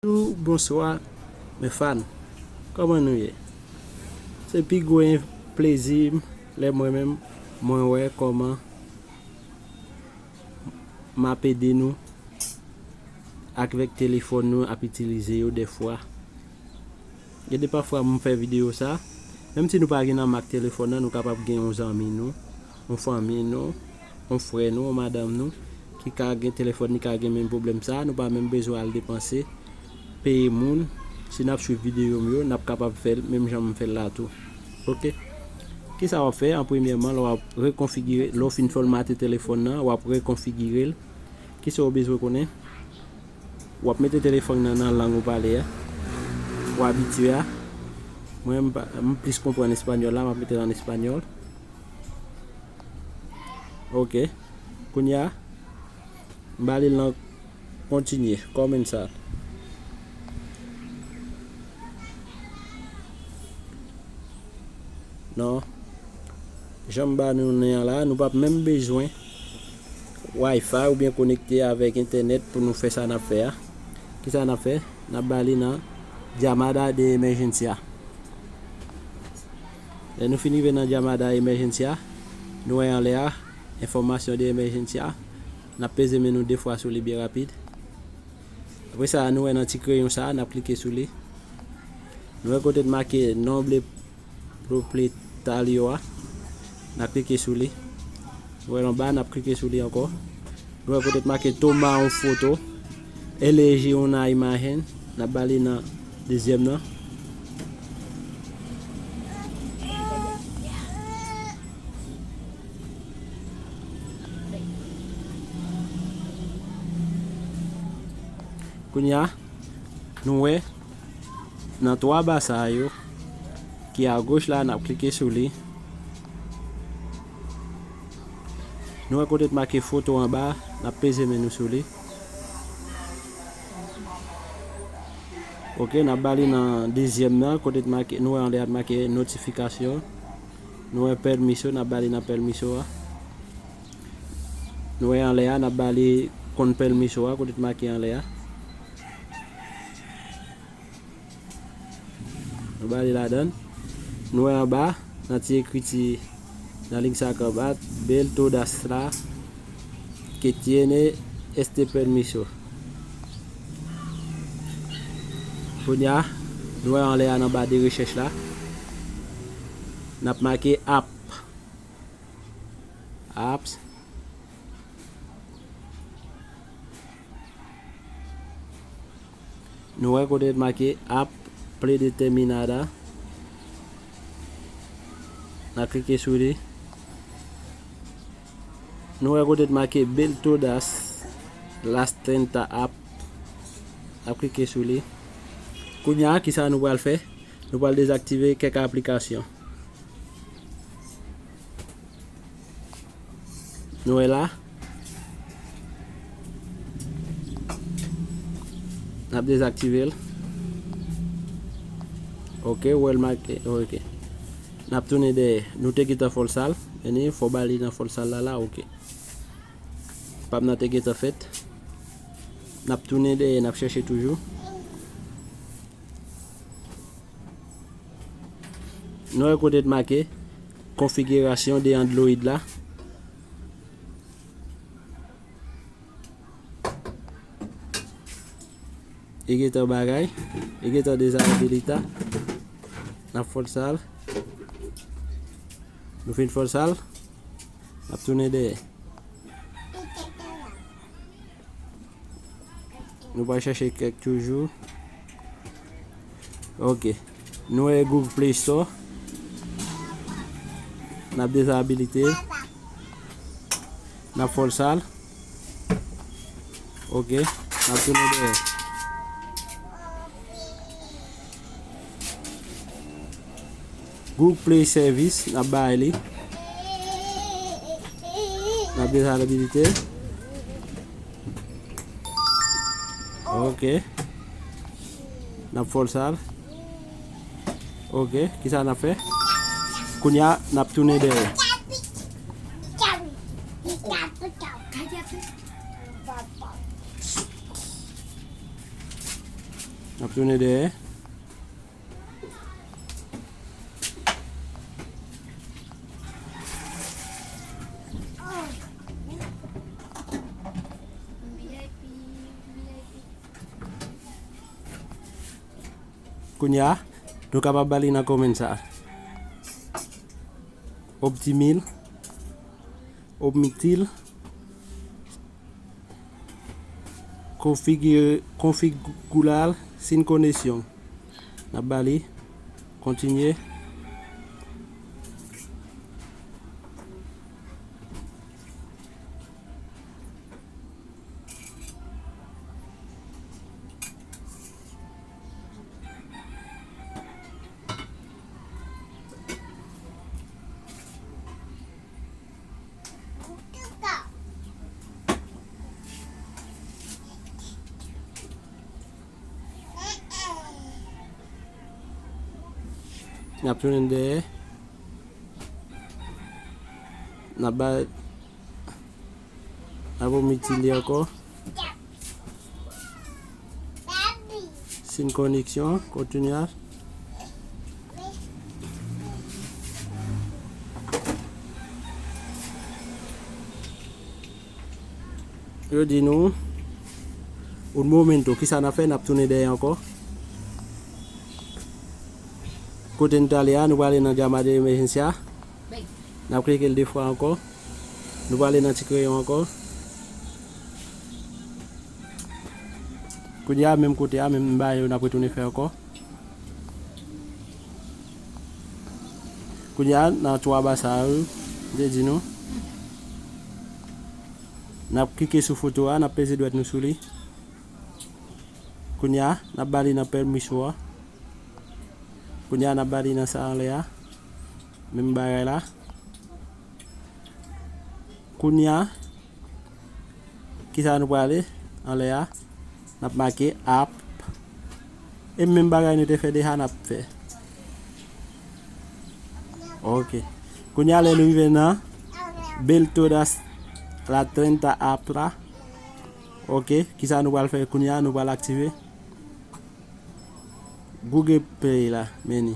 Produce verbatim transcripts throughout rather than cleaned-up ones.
Bonjou, bonswa, mes fans. Kòman nou ye? Se pi gwo plezi m lè mwen menm, mwen wè kòman m ap ede nou avèk telefòn nou ap itilize yo dèfwa. Gen de pafwa m fè videyo sa, menm si nou pa gen nan mak telefòn nan, nou kapab gen yon zanmi nou, yon fanmi nou, yon frè nou, yon madanm nou, ki ka gen telefòn, li ka gen menm pwoblèm sa, nou pa menm bezwen al depanse, peye moun. Si n ap swiv videyo m yo, n ap kapab fè l menm jan m fè l la tou. Oke. Kisa w ap fè? An premyèman, lè w ap rekonfigire, lè w fin fòmate telefòn nan, w ap rekonfigire l. Kisa w bezwen konnen? W ap mete telefòn nan nan lang ou pale a. Ou abitye a. Mwen, m pa, m plis konprann espanyòl la, m ap mete l an espanyòl. Oke. Kounye a, m ba li nan kontinye, kòmanse. Non. Jan m ba nou nen an la, nou p ap menm bezwen Wi-Fi oubyen konekte avèk entènèt pou nou fè sa n ap fè a. Kisa n ap fè? N ap ba li nan llamada de emergencia. Lè nou fin rive nan llamada emergencia, nou wè anlè a, enfòmasyon de emergencia. N ap peze men nou de fwa sou li byen rapid. Apre sa, nou wè nan ti kreyon sa, n ap klike sou li. Nou wè kote t make nombre propietario a. N ap klike sou li. Nou wè l anba, n ap klike sou li ankò. Nou wè kote t make toma yon foto. Elegir una imagen. N ap ba li nan dezyèm nan. Kounye a, nou wè nan twa ba sa yo ki agoch la, n ap klike sou li. Nou wè kote t make foto anba, n ap peze men nou sou li. Oke, n ap ba li nan dezyèm nan, kote t make, nou wè anlè a t make notifikasyon. Nou wè pèmiso, n ap ba li nan pèmiso a. Nou wè anlè a, n ap ba li kon pèmiso a, kote t make anlè a. Nou ba li ladan. Nou wè anba, nan ti ekriti, nan liy sa k anba, "Bel todas la que tiene este permiso." Kounye a, nou wè anlè a nan ba de rechèch la. N ap make app. Apps. Nou wè kote t make app predeterminada. N a klike sou li. Nou wè kote t make Bel todas las trenta app. N a klike sou li. Kounye a, kisa nou pral fè? Nou pral dezaktive kèk aplikasyon. Nou wè la. N ap dezaktive l. Oke, ou wè l make. Oke. N ap tounen dèyè. Nou te gentan fè l sal. Vini, fò ba li nan fè l sal la, la, oke. Pam nan te gentan fèt. N ap tounen dèyè, n ap chèche toujou. Nou wè kote t make konfigirasyon de Android la. Li gentan bagay, li gentan dezabilita. N ap fè l sal. Nou fin fè l sal. N ap tounen dèyè. Nou pral chèche kèk toujou. Oke. Nou wè Google Play Store. N ap dezabilite l. N ap fè l sal. Oke. N ap tounen dèyè. Google Play Service, n ap bay li. N ap dezabilite. Oke. N ap fè l sal. Oke, kisa n ap fè? Kounye a, n ap tounen dèyè. Gade ap fè. N ap tounen dèyè. Kounye a, nou kapab ba li nan kòmann sa. Optimil, Opmitil, konfigi-, konfigurable sin koneksyon. N ap ba li, kontinye. N ap tounen dèyè. N ap ba, n ap Opmitil li ankò. Sin koneksyon, kontinye. Yo di nou, un momento, kisa n ap fè? N ap tounen dèyè ankò. Kote n t ale a, nou prale nan llama de emergencia. N ap klike l de fwa ankò. Nou prale nan ti kreyon ankò. Kounye a, menm kote a, menm bagay yo n ap retounen fè ankò. Kounye a, nan twa ba sa yo, m te di nou. N ap klike sou foto a, n ap peze dwèt nou sou li. Kounye a, n ap ba li nan pèmisyon an. Kounye a, n ap ba li nan sa anlè a. Menm bagay la. Kounye a, kisa nou prale anlè a? N ap make app. E menm bagay nou te fè deja, n ap fè. Ok. Kounye a, lè nou rive nan Build to das la trenta app la. Ok. Kisa nou pral fè kounye a? Nou pral aktive Google Play la, men ni.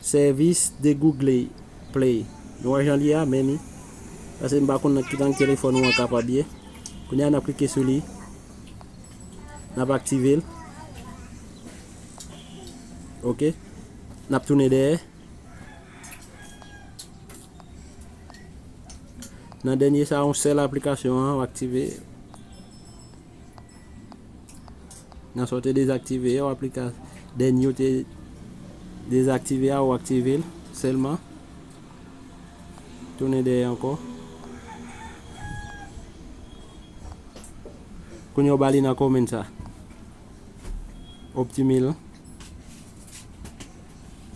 Sèvis de Google Play. Nou wè jan li a, men ni. Paske m pa konn nan ki lang telefòn ou an kapab ye. Kounye a, n ap klike sou li. N ap aktive l. Ok. N ap tounen dèyè. Nan dènye sa, yon sèl aplikasyon an, w aktive. Nan sa w te dezaktive yo, aplika-, dènye w te dezaktive a, w aktive l sèlman. Tounen dèyè ankò. Kounye a w ba li nan kòmann sa. Optimil.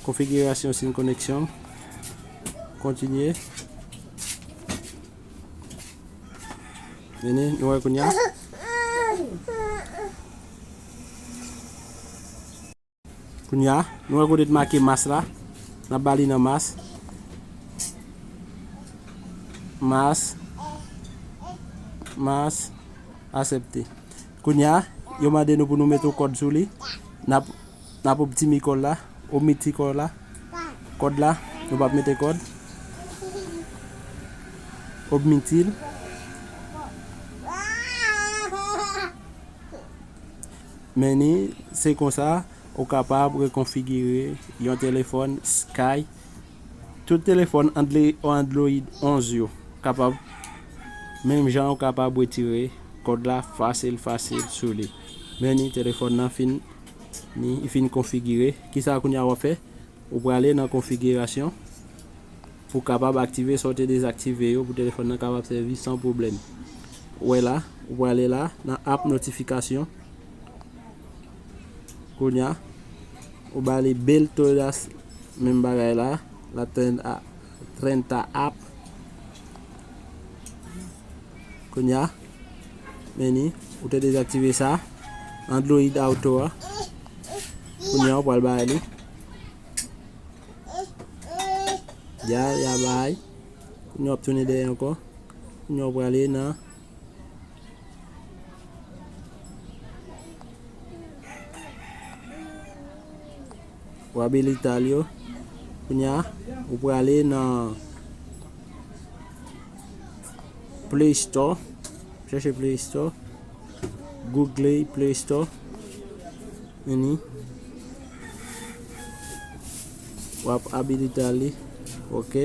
Konfigirasyon sin koneksyon. Kontinye. Vini, nou wè kounye a. Kounye a, nou wè kote t make mas la. N ap ba li nan mas. Mas. Mas. Aksepte. Kounye a, yo mande nou pou nou mete yon kòd sou li. N ap, n ap optimi kòd la. Omiti kòd la. Kòd la, nou p ap mete kòd. Omiti l. Men ni, se konsa ou kapab rekonfigire yon telefòn Sky. Tout telefòn Andle-, Android onz yo kapab, menm jan ou kapab retire kòd la fasil, fasil sou li. Men ni, telefòn nan fin, ni, li fin konfigire. Kisa kounye a w ap fè? Ou prale nan konfigirasyon pou w kapab aktive sa w te dezaktive yo, pou telefòn nan kapab sèvi san pwoblèm. Ou wè la, ou prale la, nan app notifikasyon. Kounye a, ou ba li Build to das, menm bagay la, la trenta, trenta app. Kounye a, men ni, ou te dezaktive sa, Android Auto a. Kounye a, ou pral ba li. Ya, ya bay. Kounye a w ap tounen dèyè ankò. Kounye a w prale nan. W abilite l yo. Kounye a, ou prale nan Play Store. Chèche Play Store. Google Play Store. Vini. W ap abilite li. Ok.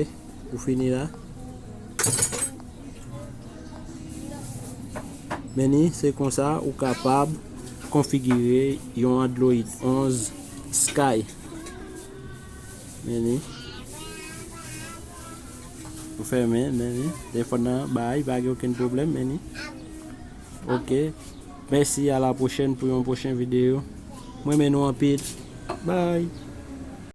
Ou fini la. Men ni, se konsa ou kapab konfigire yon Android onz Sky. Men ni. Ou fèmen, men ni. Telefòn nan bay, pa gen okenn pwoblèm, men ni. Ok. Mèsi, a la pwochèn pou yon pwochen videyo. Mwen renmen nou anpil. Bye.